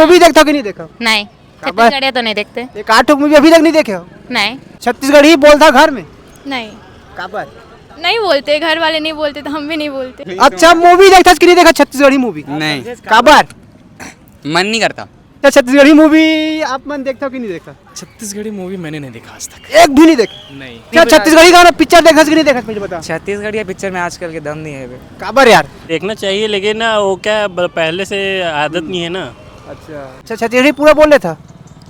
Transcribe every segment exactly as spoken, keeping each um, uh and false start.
Movie देखता कि नहीं देखा? नहीं, काबर? छत्तीसगढ़िया तो नहीं देखते। एक आठ मूवी अभी तक नहीं देखे हो? नहीं। छत्तीसगढ़ी बोलता घर में? नहीं। काबर? नहीं बोलते, घर वाले नहीं बोलते तो हम भी नहीं बोलते। अच्छा, मूवी देखता कि नहीं देखा छत्तीसगढ़ी मूवी? नहीं। काबर? मन नहीं करता। अच्छा, छत्तीसगढ़ी मूवी आप मन देखता हो कि नहीं देखा? छत्तीसगढ़ी मूवी मैंने नहीं देखा आज तक। एक भी नहीं देखा? नहीं। अच्छा, छत्तीसगढ़ी गाना पिक्चर देखा कि नहीं देखा, पहले बता। छत्तीसगढ़िया पिक्चर में आजकल के दम नहीं है बे। काबर यार? देखना चाहिए, लेकिन ना, वो क्या ब-, पहले से आदत नहीं है ना। अच्छा। अच्छा, छत्तीसगढ़ी पूरा बोल लेता?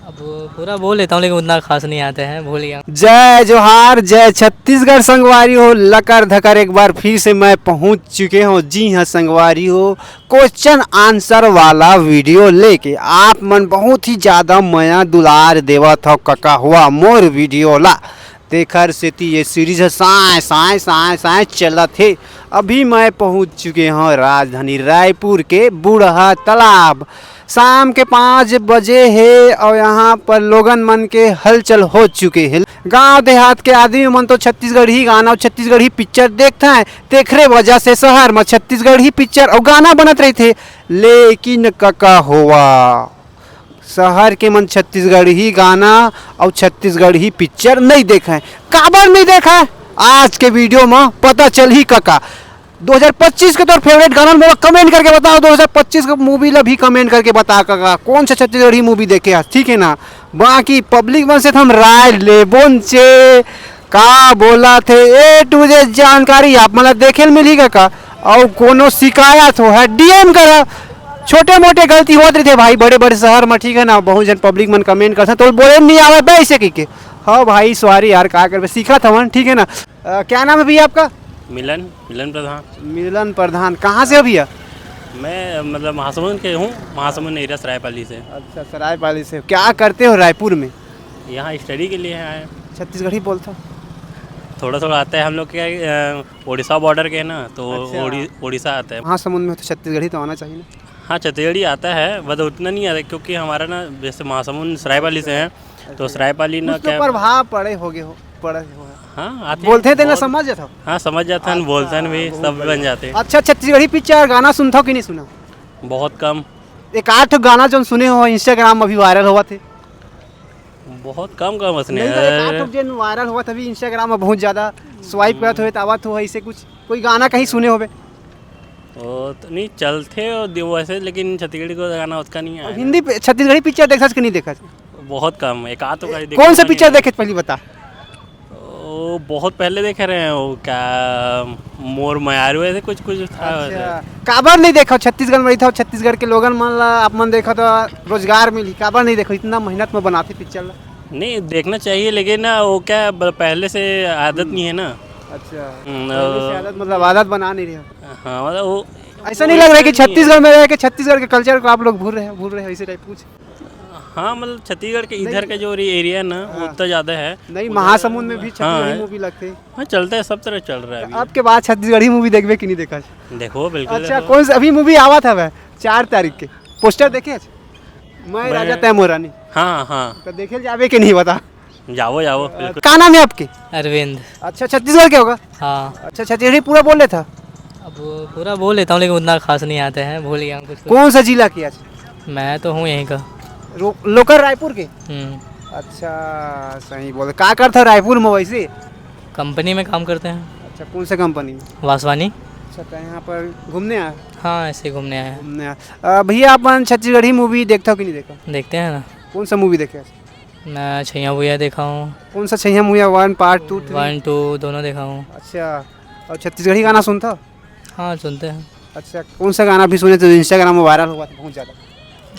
अब पूरा बोल लेता हूँ, लेकिन उतना खास नहीं आते हैं, भूल गया हूँ। जय जोहार, जय छत्तीसगढ़ संगवारी हो, लकर धकर एक बार फिर से मैं पहुंच चुके हूँ। जी हाँ संगवारी हो, क्वेश्चन आंसर वाला वीडियो लेके। आप मन बहुत ही ज्यादा मया दुलार देवत हो कका हुआ मोर वीडियो ला, तेखर सेती ये सीरीज ह साय साय साय साय चलत हे। अभी मैं पहुंच चुके हूँ राजधानी रायपुर के बूढ़ा तालाब। शाम के पाँच बजे हे और यहाँ पर लोगन मन के हलचल हो चुके हे। गांव देहात के आदमी मन तो छत्तीसगढ़ी गाना और छत्तीसगढ़ी पिक्चर देखते हैं, तेखरे वजह से शहर में छत्तीसगढ़ी पिक्चर और गाना बनत रहिथे। लेकिन कका होवा, शहर के मन छत्तीसगढ़ी गाना अउ छत्तीसगढ़ी पिक्चर नहीं देखे। काबर नहीं देखे, आज के वीडियो में पता चलही कका। दो हज़ार पच्चीस के तोर फेवरेट गाना मोला कमेंट करके बताओ, दो हज़ार पच्चीस के मूवी ला भी कमेंट करके बता कका, कौन सा छत्तीसगढ़ी मूवी देखे हस, ठीक है ना? बाकी पब्लिक मन से तो हम राय लेबोन चे, का बोला थे, ए टू जेड जानकारी आप मन ला देखे ल मिलही कका। अउ कोनो शिकायत हो है डीएम करा। छोटे मोटे गलती होत रहिथे भाई, बड़े बड़े शहर में, ठीक है ना, बहुत जन पब्लिक मन कमेंट करथे तो बोले नहीं आवे बे ऐसे कहिके। हाँ भाई सॉरी यार, का करबे, सीखत हवन, ठीक है ना। अ, क्या नाम है भैया आपका? मिलन, मिलन प्रधान। मिलन प्रधान, कहाँ से हो भैया? मैं मतलब महासमुंद के हूँ, महासमुंद एरिया सरायपाली से। अच्छा, सरायपाली से। क्या करते हो रायपुर में? यहाँ स्टडी के लिए आए हैं। छत्तीसगढ़ी बोलता? थोड़ा थोड़ा आता है, हम लोग क्या है, अ, उड़ीसा बॉर्डर के हैं ना, तो अच्छा। उड़ी-, उड़ीसा आता है। महासमुंद में तो छत्तीसगढ़ी तो आना चाहिए ना? हाँ, छत्तीसगढ़ी आता है, मतलब उतना नहीं आता क्योंकि हमारा ना जैसे महासमुंद सरायपाली से हैं, तो अच्छा। सरायपाली ना कुछ तो क्या प्रभाव पड़े होगे हो, पड़े हो। हाँ, आते बोलते हैं तो ना बहुत समझ जाता हो? हाँ, समझ जाता है, अच्छा, बोलते हैं भी, वो सब बढ़िया। बन जाते हैं। अच्छा, छत्तीसगढ़ी पिक्चर गाना सुनता हो कि नहीं सुना? बहुत कम। एक आध गाना जो सुने हो Instagram में अभी वायरल होवत हे? बहुत कम कम उसने नहीं तो एक आध यार। ठो जेन वायरल होवत अभी Instagram में बहुत ज्यादा स्वाइप करत होवे त आवत हो ऐसे कुछ कोई गाना कहीं सुने होवे? वो तो नहीं चलते हो दि-, वैसे, लेकिन छत्तीसगढ़ी को गाना उसका नहीं और है। हिंदी पे छत्तीसगढ़ी पिक्चर देखत कि नहीं देखत? बहुत कम, एक आध तो कहीं कौन सा देखा पिक्चर नहीं। देखे पहली बता? वो बहुत पहले देखे रहे हैं, वो क्या मोर मयारू ऐसे कुछ कुछ था। अच्छा, काबर नहीं देखा छत्तीसगढ़ में रहिथा, छत्तीसगढ़ के लोगन मन ला आप मन देखा तो रोजगार मिली, काबर नहीं देखा? इतना मेहनत में बनाते पिक्चर ला। नहीं, देखना चाहिए, लेकिन ना वो क्या ब-, पहले से आदत नहीं है ना। अच्छा, हम्म, पहले से वो आदत, मतलब आदत बना नहीं रहे हो। हाँ, मतलब वो ऐसा वो नहीं लग रहा है कि ऐसा नहीं है। छत्तीसगढ़ में रह के छत्तीसगढ़ के कल्चर को आप लोग भूल रहे हो, भूल रहे हो, इसी टाइप कुछ? हाँ, मतलब छत्तीसगढ़ के इधर नहीं। का जो रे-, एरिया है ना, वो हाँ। उतना ज़्यादा है। नहीं, उधर महासमुंद में भी हाँ, छत्तीसगढ़ी है। मूवी लगते हैं। हाँ, चलता है, सब तरह चल रहा है अभी। आपके बाद छत्तीसगढ़ी मूवी देखबे कि नहीं देखा? देखो, बिल्कुल अच्छा, देखो। कौन सा अभी मूवी आवा था वह चार तारीख के? पोस्टर देखे आज? मैं मैं राजा तय मोरानी। हाँ, हाँ। तो देखे जाबे कि नहीं बता? जाओ, जाओ, बिल्कुल। का नाम है आपके? अरविंद। अच्छा, छत्तीसगढ़ के होगा? हाँ। अच्छा, छत्तीसगढ़ी पूरा बोल लेता? अब पूरा बोल लेता हूँ, लेकिन उतना खास नहीं आते हैं, भूल गया हूँ कुछ कुछ। कौन सा जिला के आज? मैं तो हूँ यहीं का। रो-, लोकल रायपुर के? हम्म। अच्छा, सही बोले। का करता रायपुर में वैसे? कंपनी में काम करते हैं। अच्छा, कौन सा कंपनी में? वासवानी। अच्छा, तो यहाँ पर घूमने आया? हाँ, ऐसे ही घूमने आया। घूमने आया। अ, भैया, अपन छत्तीसगढ़ी मूवी देखता हो कि नहीं देखा? देखते हैं ना। कौन सा मूवी देखे? मैं छैया भुइया देखा हूँ। कौन सा छैया भुइया, one part two, three? One, two दोनों देखा हूँ। अच्छा, और छत्तीसगढ़ी गाना सुनता? हाँ, सुनते हैं। अच्छा, कौन सा गाना भी सुने तो Instagram में वायरल हुआ था बहुत ज़्यादा?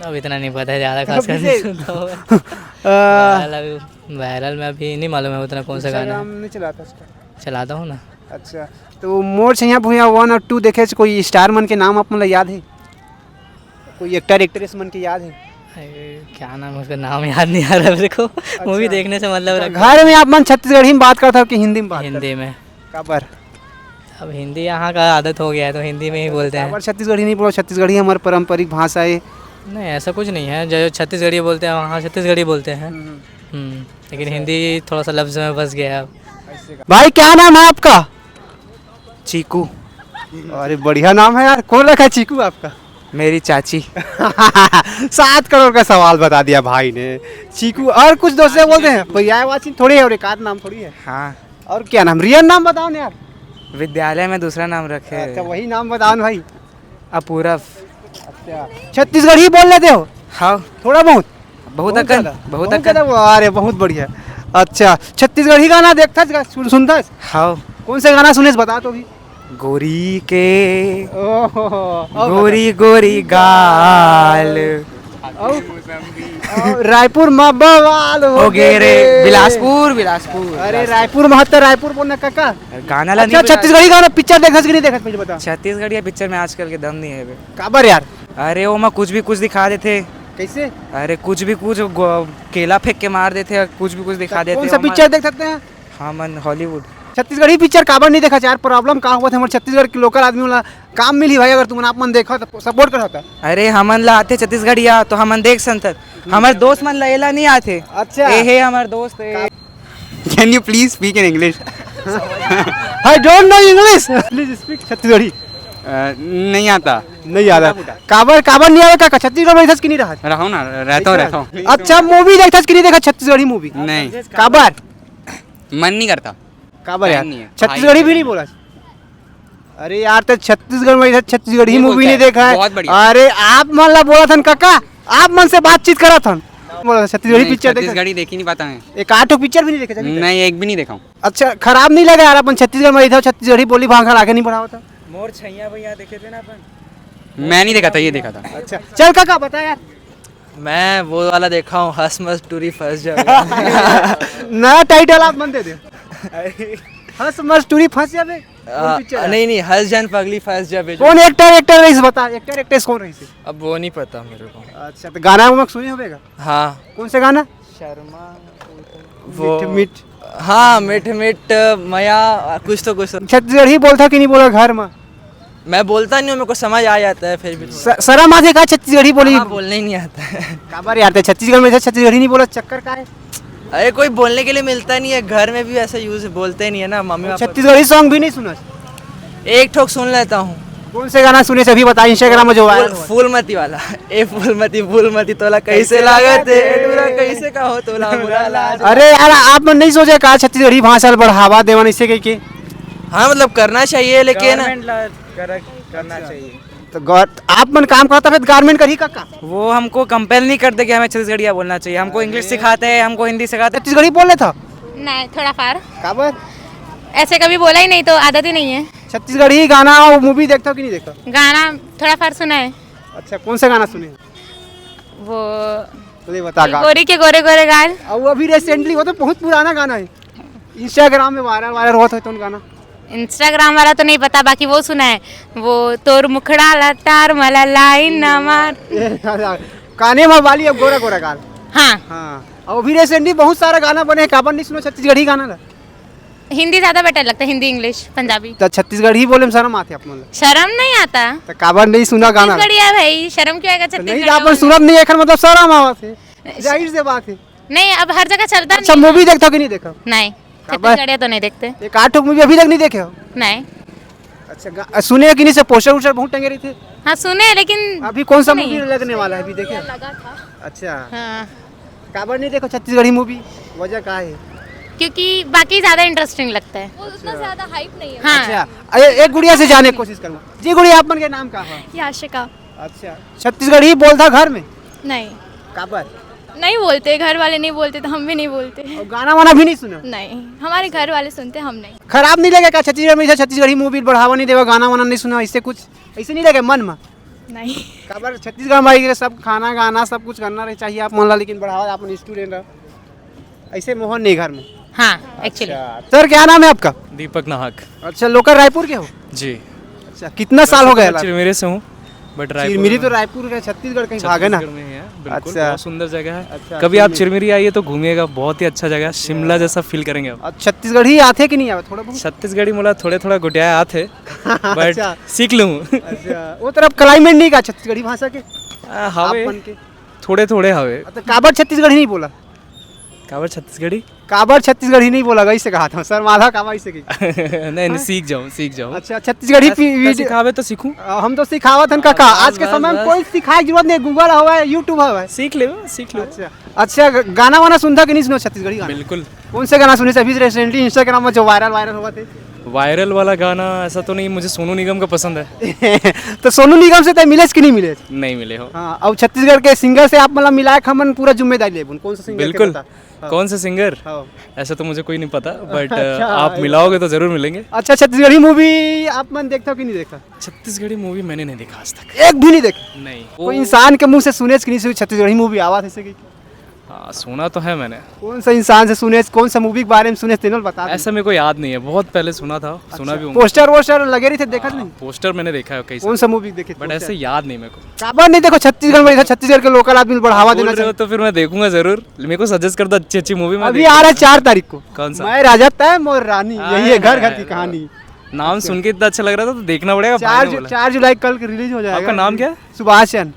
अब इतना नहीं पता है, ज़्यादा खास कर अभी नहीं से? सुनता हूँ। अ, वायरल अभी, वायरल में अभी नहीं मालूम है उतना कौन सा गाना है। Instagram नहीं चलाता उसका? चलाता हूँ ना। अच्छा, तो मोर छैया भुइया वन और टू देखे से कोई स्टार मन के नाम आप मन ला याद है? कोई एक्टर एक्ट्रेस मन के याद है? अरे, क्या नाम है उसका, नाम याद नहीं आ रहा मेरे को। अच्छा। मूवी देखने से मतलब रखता हूँ। घर में आप मन छत्तीसगढ़ी में बात करता हो कि हिंदी में बात करता हो? हिंदी में। काबर? अब हिंदी यहाँ का आदत हो गया है तो हिंदी में ही बोलते हैं। काबर छत्तीसगढ़ी नहीं बोलो, छत्तीसगढ़ी हमारी पारंपरिक भाषा है। नहीं, ऐसा कुछ नहीं है, जो छत्तीसगढ़ी बोलते हैं वहाँ छत्तीसगढ़ी बोलते हैं। हम्म। हम्म, लेकिन अच्छा। हिंदी थोड़ा सा लफ्ज में बस गया है अब। ऐसे का। भाई, क्या नाम है आपका? चीकू। अरे, बढ़िया नाम है यार। कौन रखा है चीकू आपका? मेरी चाची। सात करोड़ का सवाल बता दिया भाई ने। चीकू, और कुछ दोस्त से बोलते हैं, पर्यायवाची थोड़ी है और एक आध नाम थोड़ी है। हाँ। और क्या नाम, रियल नाम बताओ ना यार। विद्यालय में दूसरा नाम रखे। अच्छा, वही नाम बताओ ना भाई। अपूरव। अच्छा, छत्तीसगढ़ी बोल लेते हो? हाँ। थोड़ा बहुत? बहुत बहुत अकन, ज़्यादा? बहुत बहुत अकन। ज़्यादा? अरे, बहुत बढ़िया। अच्छा, छत्तीसगढ़ी गाना देखता है, सुन, सुनता है? हाँ। कौन से गाना सुने, बता तो भी। गोरी के ओहो, और गोरी बता। गोरी गाल। और, और रायपुर में बवाल हो हो गए गे रे। रे। बिलासपुर, बिलासपुर, अरे, बिलासपुर। रायपुर में हत्ता, रायपुर बोलना काका। गाना ला अच्छा, नहीं बुला- छत्तीसगढ़ी गाना पिक्चर देखत कि नहीं देखत, मुझे बता। छत्तीसगढ़िया पिक्चर में आजकल के दम नहीं है बे। काबर यार? अरे, ओमा कुछ भी कुछ दिखा देथे। कैसे? अरे, कुछ भी कुछ, गो-, केला फेंक के मार देथे, कुछ भी कुछ दिखा देथे कौन सा ओमा। पिक्चर देख सकते हैं? हमन हॉलीवुड। छत्तीसगढ़ी पिक्चर काबर नहीं देखा यार? प्रॉब्लम का होवत हे हमर छत्तीसगढ़ के लोकल आदमी वाला? काम मिली भाई, अगर तुमन आप मन देखा तो सपोर्ट करता। अरे, हमन ला आथे छत्तीसगढ़िया तो हमन देख संथन। हमर दोस्त मन ला एला नहीं आथे। अच्छा। ए हे हमर दोस्त, ए। Can you please speak in English? I don't know English. Please speak Chhattisgarhi. अ, नहीं आता। नहीं आता। काबर, काबर नहीं आवे काका? छत्तीसगढ़ में रहथस कि नहीं रहत? रहूँ ना, रहता हूँ, रहता हूँ। अच्छा, मूवी देखथस कि नहीं देखत छत्तीसगढ़ी मूवी? नहीं। काबर? मन नहीं करता। काबर यार? टाइम नहीं है। छत्तीसगढ़ी भी नहीं बोला? अरे यार, तो छत्तीसगढ़ में इधर छत्तीसगढ़ी ये मूवी बोलता नहीं है, देखा है। बहुत बढ़िया। अरे, आप मन ला बोला था काका, आप मन से बातचीत करा था। बोला था, छत्तीसगढ़ी नहीं, पिक्चर देखा? छत्तीसगढ़ी देख ही नहीं पाता मैं। एक आठ पिक्चर भी नहीं देखे थे अभी तक? नहीं, एक भी नहीं देखा हूँ। अच्छा, खराब नहीं लगा यार, अपन छत्तीसगढ़ में इधर छत्तीसगढ़ी बोली भाखा आगे नहीं बढ़ावा था। मोर छैया भैया देखे थे ना अपन। मैं नहीं देखा था, ये देखा था। अच्छा, चल काका, बता यार। मैं वो वाला देखा हूँ, हंस मस टूरी फंस जावे। नया टाइटल आप मन दे दे। हंस मस टूरी फंस जावे। कौन आ, पिक्चर है? नहीं, नहीं, हंस जान पगली फंस जावे जो। कौन एक्टर, एक्टर रहीस बता, एक्टर, एक्ट्रेस कौन रहीस? अब वो नहीं पता मेरे को। अच्छा, तो गाना वाना सुने होबे का? हाँ। कौन से गाना? शर्मा। वो मिठ मिठ। हाँ, मिठ मिठ मया, कुछ तो, कुछ तो। छत्तीसगढ़ी बोलता कि नहीं बोला घर में? मैं बोलता नहीं हूँ, मेरे को समझ आ जाता है फिर भी थोड़ा। स-, शर्म आथे का छत्तीसगढ़ी बोली? हाँ, बोलने ही नहीं आता है। काबर यार, ते छत्तीसगढ़ में से छत्तीसगढ़ी नहीं बोला, चक्कर का है? अरे, कोई बोलने के लिए मिलता नहीं है, घर में भी ऐसा यूज़ बोलते नहीं है ना, मम्मी पापा। छत्तीसगढ़ी सॉन्ग भी नहीं सुना? एक ठोक सुन लेता हूँ। कौन से गाना सुने से अभी बता, Instagram में जो वायरल हुआ? फूलमती वाला। ए फूलमती, फूलमती तोला कैसे लागत है, टूरा कैसे का हो तोला बुरा लाग। अरे यार, आप मन नहीं सोचे का छत्तीसगढ़ी भाषा ल बढ़ावा देवन इसे कह के? हाँ, मतलब करना चाहिए, लेकिन गवर्नमेंट ला कर-, करना चाहिए। तो गौर-, आप मन काम करता फिर गारमेंट करही काका? वो हमको कंपेल नहीं करते कि हमें छत्तीसगढ़िया बोलना चाहिए, हमको इंग्लिश सिखाते हैं, हमको हिंदी सिखाते हैं। छत्तीसगढ़ी बोल लेता? नहीं, थोड़ा फार। काबर? ऐसे कभी बोला ही नहीं तो आदत ही नहीं है। छत्तीसगढ़ी गाना और मूवी देखता हो कि नहीं देखता? गाना थोड़ा फार सुना है। अच्छा, कौन सा गाना सुने? वो ले बता गा। गोरी के गोरे गोरे गाल। और वो अभी रिसेंटली, वो तो बहुत पुराना गाना है, Instagram में वायरल, वायरल होता है तो गाना। Instagram वाला तो नहीं पता, बाकी वो सुना है, वो तोर मुखड़ा लतार मला लाइन ना मार। ए, काने में वाली अब गोरा गोरा गाल। हाँ। हाँ, और अभी रिसेंटली बहुत सारा गाना बने हैं, काबर नहीं सुनो छत्तीसगढ़ी गाना ला? हिंदी ज्यादा बेटर लगता है, हिंदी, इंग्लिश, पंजाबी। तो छत्तीसगढ़ी बोले में शर्म आथे आप मन ला? शर्म नहीं आता। तो काबर नहीं सुना गाना? छत्तीसगढ़िया भाई, शर्म क्यों आएगा तो नहीं, छत्तीसगढ़िया अपन बोलने? सुनत नहीं, एकर मतलब शर्म आवत है। जाहिर से बात है। नहीं, अब हर जगह चलता अच्छा, नहीं है। मूवी देखता हो कि नहीं देखा? नहीं, काबर? छत्तीसगढ़िया तो नहीं देखते। एक आठ ठो मूवी अभी तक नहीं देखे हो? नहीं। अच्छा, गा-, सुने हो कि नहीं, से पोस्टर वोस्टर बहुत टंगे रही थे। हाँ, सुने, लेकिन अभी कौन सा नहीं। मूवी लगने वाला है, अभी देखे? लगा था। अच्छा। हाँ। काबर नहीं देखो छत्तीसगढ़ी मूवी, वजह का है? क्योंकि बाकी ज्यादा इंटरेस्टिंग लगता है। वो उतना ज्यादा हाइप नहीं है। हाँ। अच्छा, ए-, एक गुड़िया से जाने की कोशिश करूँगा। जी गुड़िया, आप मन के नाम का है? याशिका। अच्छा, छत्तीसगढ़ी बोलता घर में? नहीं। काबर? नहीं बोलते, घर वाले नहीं बोलते तो हम भी नहीं बोलते। और गाना वाना भी नहीं सुना? नहीं, हमारे घर वाले सुनते, हम नहीं। खराब नहीं लगे का छत्तीसगढ़ में, जैसे छत्तीसगढ़ी मूवी बढ़ावा नहीं देवा, गाना वाना नहीं सुना, इससे कुछ ऐसे नहीं लगे मन में? नहीं। काबर छत्तीसगढ़ में आइके सब खाना गाना सब कुछ करना रहे चाहिए आप मन ला, लेकिन बढ़ावा अपन स्टूडेंट रहो, ऐसे माहौल नहीं घर में। हाँ, एक्चुअली। अच्छा, सर क्या नाम है आपका? दीपक नाहक। अच्छा, लोकल रायपुर के हो? जी। अच्छा, कितना साल हो गया? मैं चिरमिरी से हूँ, बट रायपुर चिरमिरी में तो हूँ। रायपुर का, छत्तीसगढ़ कहीं भागे ना। छत्तीसगढ़ में ही है, बिल्कुल, अच्छा। बहुत सुंदर जगह है। अच्छा, कभी आप चिरमिरी। चिरमिरी आइए तो घूमिएगा, बहुत ही अच्छा जगह है, शिमला जैसा फील करेंगे आप। और छत्तीसगढ़ी आथे कि नहीं आवे थोड़ा बहुत? छत्तीसगढ़ी मोला थोड़े थोड़ा गोठियाए आथे, बट अच्छा। सीख लूँ। अच्छा, वो तरफ क्लाइमेट नहीं का छत्तीसगढ़ी भाषा के? आ, हवे। आप मन के? थोड़े थोड़े हवे। तो काबर छत्तीसगढ़ी नहीं बोला? काबर छत्तीसगढ़ी? काबर छत्तीसगढ़ी नहीं बोला, ऐसे कहा था सर, माधा काबर ऐसे की? नहीं नहीं, सीख जाऊँ, सीख जाऊँ। अच्छा, छत्तीसगढ़ी सीखावे तो सीखूँ। हम तो सिखावत हन काका। आज के समय में कोई सिखाए जरूरत नहीं, गूगल हवा है, यूट्यूब हवा है। सीख ले, सीख ले। अच्छा, अच्छा, गाना वाना सुनता कि नहीं सुनो छत्तीसगढ़ी गाना? बिल्कुल। कौन से गाना सुने अभी रिसेंटली इंस्टाग्राम में जो वायरल वायरल हुआ थे? वायरल वाला गाना ऐसा तो नहीं, मुझे सोनू निगम का पसंद है। तो सोनू निगम से तो मिलेज कि नहीं मिलेज? नहीं मिले हो। हाँ, अब छत्तीसगढ़ के सिंगर से आप मतलब मिलाए, हमन पूरा जिम्मेदारी लेबुन। कौन सा सिंगर के बिल्कुल। बता? हाँ। कौन से सिंगर? हाँ। ऐसा तो मुझे कोई नहीं पता, बट अच्छा, आप हाँ, मिलाओगे तो जरूर मिलेंगे। अच्छा, छत्तीसगढ़ी मूवी आप मन देखता कि नहीं देखता? छत्तीसगढ़ी मूवी मैंने नहीं देखा आज तक। एक भी नहीं देखा? नहीं। कोई इंसान के मुंह से सुनेज कि नहीं सुने छत्तीसगढ़ी मूवी आवा थे कि? हाँ, सुना तो है मैंने। कौन सा इंसान से सुनेज, कौन सा मूवी के बारे में सुनेज, तेनल बता दे। ऐसा मेरे को याद नहीं है, बहुत पहले सुना था, सुना भी होंगे। पोस्टर वोस्टर लगे रही थे, देखा नहीं? पोस्टर मैंने देखा है कई कौन सा मूवी देखे? बट ऐसे याद नहीं मेरे को। काबर नहीं देखो छत्तीसगढ़ में, इधर छत्तीसगढ़ के लोकल आदमी बढ़ावा बोल देना रहे हो चाहिए। तो फिर मैं देखूंगा जरूर। मेरे को सजेस्ट कर दो अच्छी अच्छी मूवी। अभी आ रहा है चार तारीख को। कौन सा? मैं राजा तय मोर रानी, हाँ, यही है घर हाँ, घर की कहानी। नाम सुन के इतना अच्छा लग रहा था तो देखना पड़ेगा। चार भाई ने जु, बोला। चार जुलाई कल रिलीज हो जाएगा। आपका नाम क्या है? सुभाष चंद।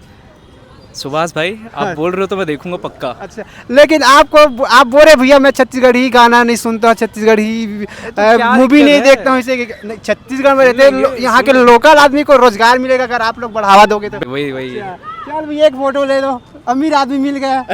सुभाष भाई, आप बोल रहे हो तो मैं देखूंगा पक्का। अच्छा, लेकिन आपको, आप बोल रहे भैया मैं छत्तीसगढ़ी गाना नहीं सुनता, छत्तीसगढ़ी क्या मूवी दिक्कत नहीं है? देखता हूँ, इसे कि-, नहीं, छत्तीसगढ़ में रहते नहीं, लो, ये यहाँ के लोकल आदमी को रोजगार मिलेगा अगर आप लोग बढ़ावा दोगे तो। वही वही। चल भैया एक फोटो ले लो, अमीर आदमी मिल गया।